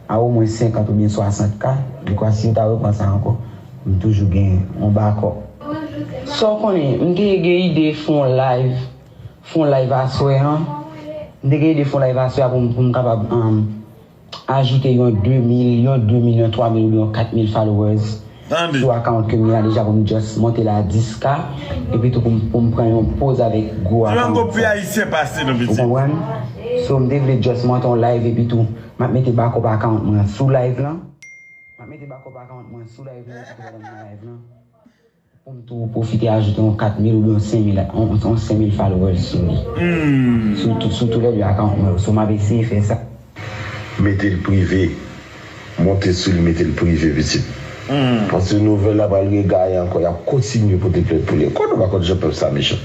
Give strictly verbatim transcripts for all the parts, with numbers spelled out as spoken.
a omwen senkant oubyen swasant K, dekwa si yo ta repran sa ankò, m toujou gen yon bakòp. Sa w konnen, m te gen ide fè yon live, fè yon live aswè an. M te gen ide fè yon live aswè a pou m, pou m kapab, um, ajoute yon de mil, yon de mil, yon twa mil oubyen yon kat mil followers sou account ke m gen an deja pou m just monte l a dis K, epi tou pou m, pou m pran yon poz avèk gwo account sa. Ou konprann? So, m te vle just monte yon live epi tou, m ap mete backup account mwen sou live lan. M ap mete backup account mwen sou live lan, epi tou pandan m nan live lan. Pou m tou pwofite ajoute yon kat mil oubyen yon senk mil, yon, yon senk mil followers sou li. Sou tou, sou tou lè de account mwen yo. So, m ap eseye fè sa. Mete l prive. Monte sou li, mete l prive, pitit. Paske nouvèl la pral regaye ankò, y ap kontinye pote plent pou li. Konnen w pa konn jan pèp sa mechan.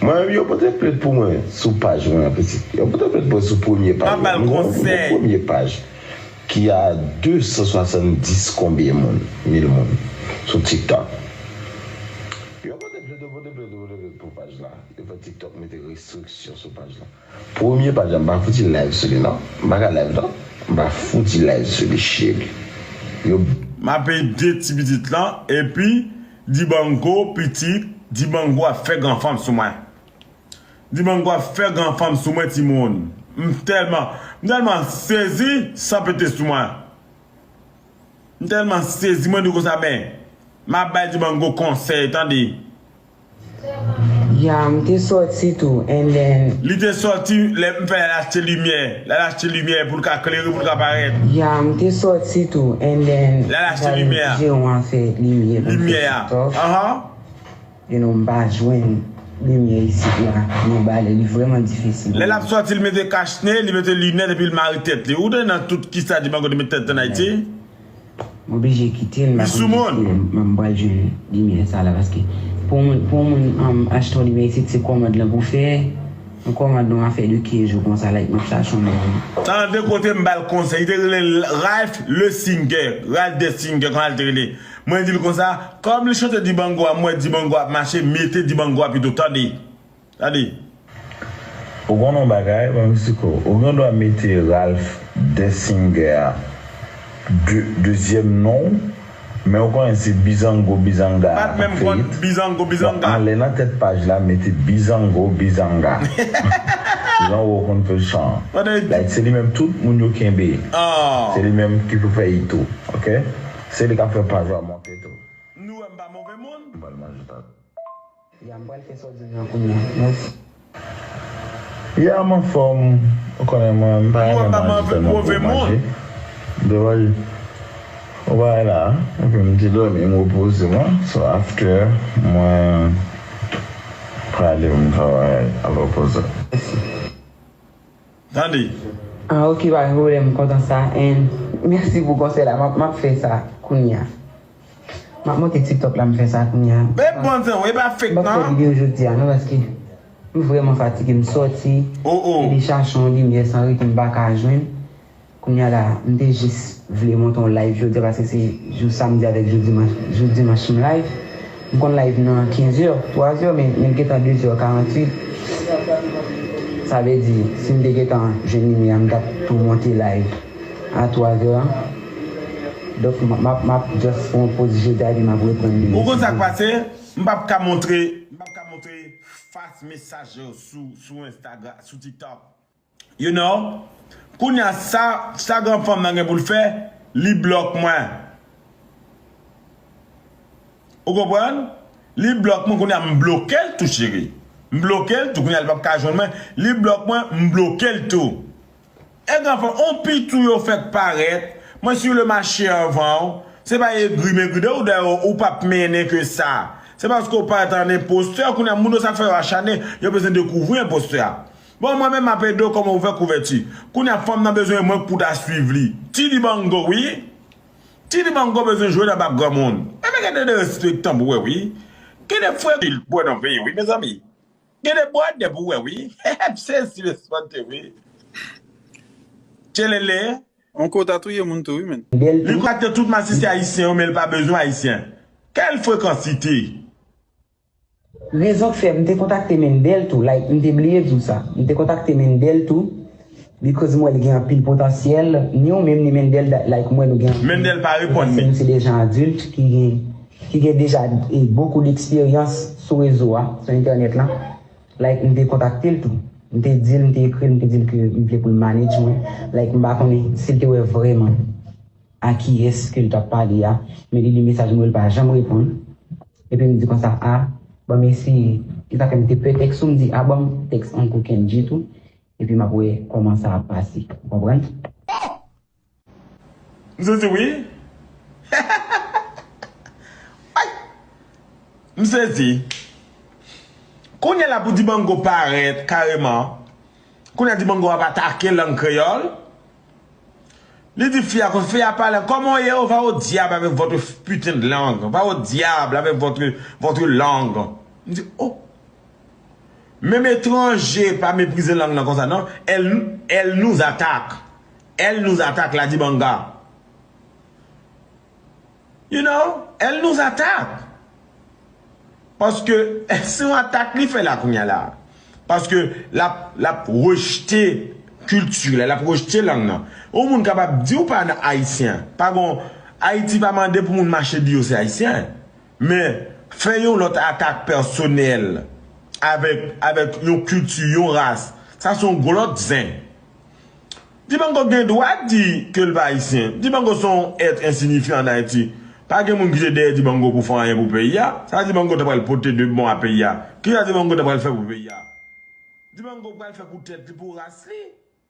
Mwen menm, yo pote plent pou mwen sou paj mwen an, pitit. Yo pote plent pou mwen sou premye paj mwen. Mwen gen yon premye paj ki a de san swasanndis konbyen moun, mil moun sou TikTok. Yo pote plent, yo pote plent, yo pote plent pou paj la. Yo fè TikTok mete restriksyon sou paj la. Premye paj la, m pa fouti live sou li non. M pa ka live non. M pa fouti live sou li, cheri. Yo. M ap ede ti pitit lan, epi Dibango pitit, Dibango ap fè gran fanm sou mwen. Dibango ap fè gran fanm sou mwen, timoun. M tèlman, m tèlman sezi, san pete sou mwen. M tèlman sezi, mwen di konsa, men, m ap bay Dibango konsèy, tande. Ya, m te sòti tou, and then. Li te sòti, lè m fè l al achte limyè. L al achte limyè pou l ka klere, pou l ka parèt. Ya, m te sòti tou, and then. L al achte limyè a. Jeron an fè limyè pou l fè TikTok. Ahan. You know, m pa jwenn limyè isit la, nan Balè, li vrèman difisil. Lè l ap sòti, li mete kach ne, li mete linèt epi l mare tèt li. Ou te nan tout kisa Dibango te mete tèt an Ayiti? M oblije kite l, m pa konn si m, m pral jwenn limyè sa la, paske pou yon moun, pou yon moun, um, achte yon limyè isit, se kòmand lan pou fè, yon kòmand, yon afè de kenz jou konsa, like, m ap chache yon moun. Tande kote m ba l konsèy, li te rele Ralph le Singer, Ralph the Singer, kòman l te rele? Mwen di l konsa, kòm li chante Dibango a, m wè Dibango ap mache, mete Dibango a pito, tande. Tande. Ou konn yon bagay, ban m eksplike w. Ou gen dwa mete Ralph Desinger a de, dezyèm non w, men ou konnen se Bizango Bizanga a k ap fè it. Bizango Bizanga. Anlè nan tèt paj la, mete Bizango Bizanga. Jan ou konn fè chan. Like, se li menm tout moun yo kenbe. Se li menm ki pou fè it tou, oke? Se li k ap fè paj la monte tou. Nou wè m pa move moun. M pral manje tat. Ya, m pral fè sa w di m nan kounye a. Mèsi. Ya, m anfòm. Ou konnen mwen, m pa renmen manje tèlman gwo manje. M te manje. Ou pa wè la, epi m te dòmi, m repoze mwen. So, after, mwen prale pou m travay, ap repoze. Mèsi. Tande. Ah, ok, pa gen pwoblèm, m kontan sa. And mèsi pou konsèy la. M ap, m ap fè sa kounye a. M ap monte TikTok la, m fè sa kounye a. Men bon, zanmi, e pa fake non. M p ap fè videyo jodi a non, paske m vrèman fatige, m sòti, oh, oh, epi chache yon limyè san rete m pa ka jwenn. Kounye a la, m te jis vle monte yon live jodi a, paske se jou samdi avèk jou dimanch, jou dimanch m live. M konn live nan kenz è, twa zè, men, men l gentan de zè karanntuit. Sa vle di, si m te gentan jwenn limyè a, m t ap tou monte live a twa zè an. Donk, m, m ap, m ap just fè yon poz jodi a, epi m ap reprann li. Ou konn sa k pase? M p ap ka montre, m p ap ka montre fas mesaj yo sou, sou Instagram, sou TikTok. You know? Kounye a, sa, sa gran fanm nan gen pou l fè, li blòk mwen. Ou konprann? Li blòk mwen, kounye a, m bloke l tou, cheri. M bloke l tou, kounye a, li p ap ka jwenn mwen. Li blòk mwen, m bloke l tou. E gran fanm, on pitou yo fèk parèt. Mwen sou le mache anvan w. Se pa egri m egri de ou, dayè ou p ap mennen ke sa. Se paske ou parèt an enpostè, kounye a moun yo sa k fè yo achanen, yo bezwen dekouvri enpostè a. Bon, mwen menm m ap ede w kòman ou fè kouvèti. Kounye a fanm nan bezwen mwen pou ta swiv li. Ti Dibango, wi. Ti Dibango bezwen jwe nan bak granmoun. Ebyen, gen de derespektan pou wè, wi. Gen de frè ki l bwè nan veye, wi, mezanmi. Gen de bwè de pou wè, wi. M sezi, mesye, wi. Tchelele. Onko ta touye moun tou, wi, men. Li kontakte tout masisi ayisyen yo, men l pa bezwen ayisyen. Quelle fréquencité? Rezon k fè m te kontakte Mendel tou, like, m te bliye di w sa. M te kontakte Mendel tou. Because m wè l gen anpil potansyèl, ni ou menm ni Mendel, like, m wè nou gen anpil potansyèl. Mendel pa reponn li. Nou se de jan adilt ki gen, ki gen deja, e, bokou deksperyans sou rezo a, sou entènèt lan. Like, m te kontakte l tou. M te di l, m te ekri l, m te di l ke m vle pou l manage mwen. Like, m pa konnen si l te wè vrèman a kiyès ke l t ap pale a, men li li mesaj mwen, li pa janm reponn. Epi m di konsa, a, ban m eseye. Se sa fè m te pè tèks ou, m di, a, ban m tèks Uncle Kendji tou. Epi m ap wè kòman sa ap pase. Ou konprann? M sezi wi. Ay! M sezi. Kounye a la pou Dibango parèt kareman. Kounye a Dibango ap atake lang kreyòl. Li di fi a konsa, fi a pale, comment est, oh, va au diable avec votre putain de langue, va au diable avec votre, votre langue. M di, oh. Menm etranje pa meprize lang nan konsa non. Elle, elle nous attaque. Elle nous attaque, la Dibanga. You know, elle nous attaque. Paske se yon atak li fè la kounye a la. Paske l ap, l ap rejte kilti la, l ap rejte lang nan. Yon moun kapab di w pa ayisyen, pa gon, Ayiti pa mande pou moun mache di yo se ayisyen. Men, fè yon lòt atak pèsonèl avèk, avèk yon kilti, yon ras, sa se yon gwo lòt zen. Dibango gen dwa di ke l pa ayisyen. Dibango se yon èt ensinyifyan ann Ayiti. Pa gen moun ki te dèyè Dibango pou fè anyen pou peyi a. Sa Dibango ta pral pote de bon a peyi a? Kisa Dibango ta pral fè pou peyi a? Dibango pral fè pou tèt li, pou ras li.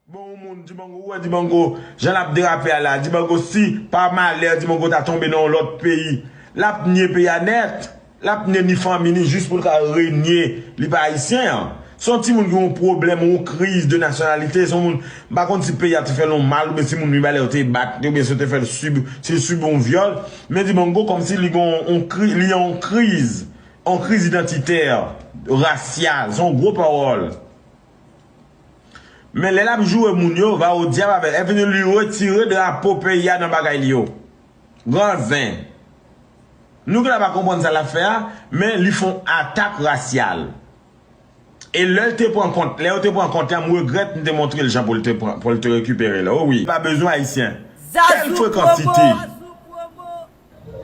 Bon, yon moun, Dibango, ou wè Dibango, jan l ap derape a la, Dibango, si pa malè Dibango ta tonbe nan yon lòt peyi, l ap nye peyi a nèt. L ap nye ni fanmi ni jis pou l ka renye, li pa ayisyen an. Se yon timoun ki gen yon pwoblèm, yon kriz de nasyonalite, se yon moun, m pa konn si peyi a te fè l yon mal oubyen si moun li ba lè yo te bat li oubyen si yo te fè l sib, si l sibi yon vyòl, men Dibango kòmsi li gen yon, yon kri, li gen yon kriz, yon kriz idantitè, rasyal, se yon gwo pawòl. Men lè l ap joure moun yo, va o dyab avè l. Evini li retire drapo peyi a nan bagay li yo. Gran zen. Nou genlè pa konprann sa l ap fè a, men li fè yon atak rasyal. E lè l te pran kont, lè yo te pran kont la, m regrèt m te montre l jan pou l te pran, pou l te rekipere l. O wi, pa bezwen ayisyen. Kèl frekansite!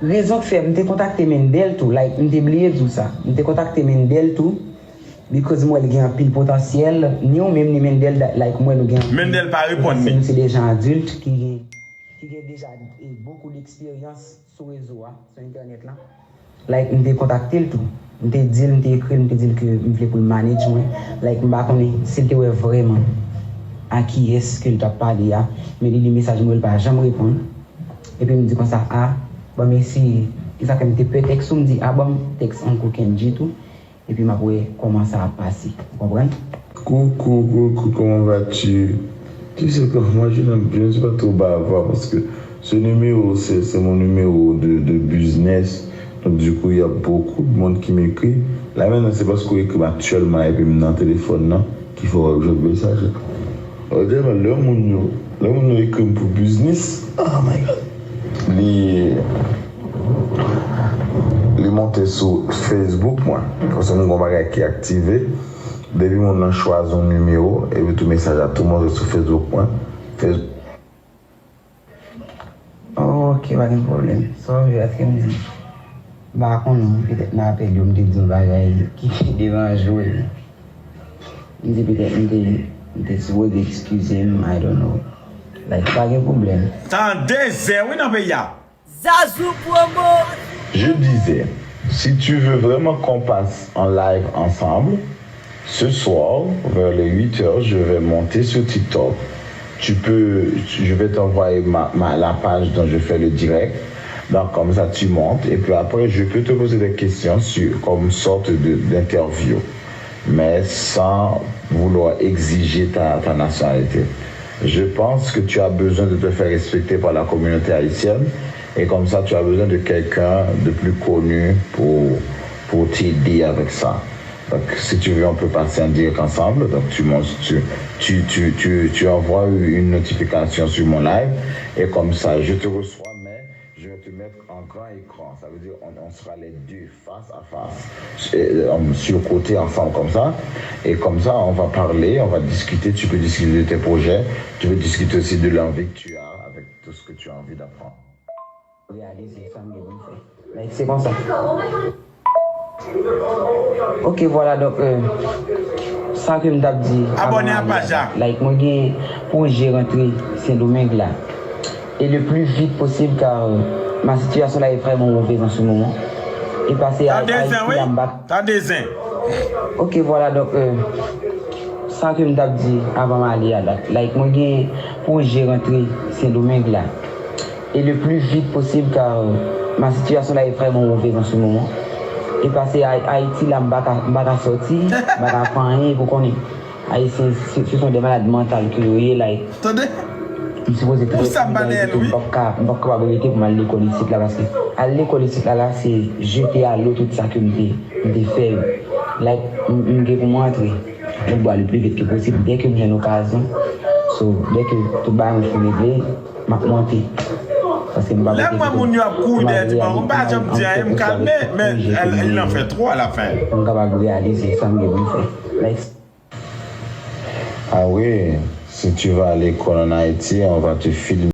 Rezon k fè m te kontakte Mendel tou, like, m te bliye di w sa. M te kontakte Mendel tou, because m wè l gen anpil potansyèl, ni ou menm ni Mendel, like, m wè nou gen anpil potansyèl. Mendel pa reponn li. Nou se de jan adilt ki gen, ki gen deja, e, bokou deksperyans sou rezo a, sou entènèt lan. Like, m te kontakte l tou. M te di l, m te ekri l, m te di l ke m vle pou l manage mwen. Like, m pa konnen si l te wè vrèman a kiyès ke l t ap pale a, men li li mesaj mwen, li pa janm reponn. Epi m di konsa, a, ban m eseye. Se sa fè m te pè tèks ou, m di, a, ban m tèks Uncle Kendji tou. Epi m ap wè kòman sa ap pase. Ou konprann? Coucou, coucou, comment vas-tu? Tu sais que moi, je n'aime bien, je suis pas trop bavard parce que ce numéro, c'est, c'est mon numéro de, de business. Donc, du coup, il y a beaucoup de monde qui m'écrit. Là, maintenant, c'est parce que vous écrivez actuellement et puis dans le téléphone, non? Ki fè w ap jwenn mesaj la. Ou di, lè moun yo, lè moun yo ekri m pou biznis, oh my God. Li, li monte sou Facebook mwen. Paske m gon bagay ki aktive. Depi moun nan chwazi yon nimewo, epi tou mesaj la tou monte sou Facebook mwen. Facebook. Ok, pa gen pwoblèm. Sa w vle, èske m di, m pa konnen, petèt nan apèl yo, m te di yon bagay ki te deranje w. M di petèt m te, m te sipoze eskize m, I don't know. Like, pa gen pwoblèm. Tande zen wi nan peyi a. Zazou Promo. Je disais, si tu veux vraiment qu'on passe en live ensemble, ce soir, vers les huit heures, je vais monter sur TikTok. Tu peux, je vais t'envoyer ma, ma, la page dont je fais le direct. Donc, comme ça, tu montes. Et puis après, je peux te poser des questions sur, comme sorte de, d'interview, mais sans vouloir exiger ta, ta nationalité. Je pense que tu as besoin de te faire respecter par la communauté haïtienne et comme ça tu as besoin de quelqu'un de plus connu pour, pour t'aider avec ça. Donc si tu veux, on peut passer en direct ensemble. Donc tu, tu, tu, tu, tu, tu envoies une notification sur mon live et comme ça je te reçois, mais Je vais te mettre en grand écran, ça veut dire on, on sera les deux face à face, euh, sur le côté ensemble comme ça, et comme ça on va parler, on va discuter, tu peux discuter de tes projets, tu peux discuter aussi de l'envie que tu as avec tout ce que tu as envie d'apprendre. Réaliser ça, mais bon, fait. Like, c'est comme ça. Ok, vwala, donk, euh, sa ke m t ap di avan m ale a, like, mwen gen pwojè rantre Sendomeng la. E le pli vit posib, kar, euh, ma situation là est vraiment mauvaise en ce moment. E pase a Ayiti la, m pa. Tande zen. Ok, vwala, donk, euh, sa ke m t ap di avan m ale a, like, mwen gen pwojè rantre Sendomeng la. E le pli vit posib, kar, euh, ma situation là est vraiment mauvaise en ce moment. E pase a Ayiti la, m pa ka, m pa ka sòti, m pa ka fè anyen, pou konnen. Ayisyen, se, se son de malad mantal ke yo ye, like. Tande. M sipoze trete, m p ap ka, m p ap kapab rete pou m al lekòl isit la, paske al lekòl isit la, la, se jete a lo tout sa ke m te, m te fè yo. Like, m, m gen pou m rantre nan bwa le pli vit ke posib, dèke m jwenn okazyon. So, dèke tout bagay mwen fin regle, m ap monte. Paske m pa. Lè m wè moun yo ap kouri dèyè ti mango, m pa janm di anyen, m kalme, men li anfè twò alafen. Pou m kapab reyalize sa m gen pou m fè. Like. Ah oui, si tu vas à l'école en Haïti, on va te filmer.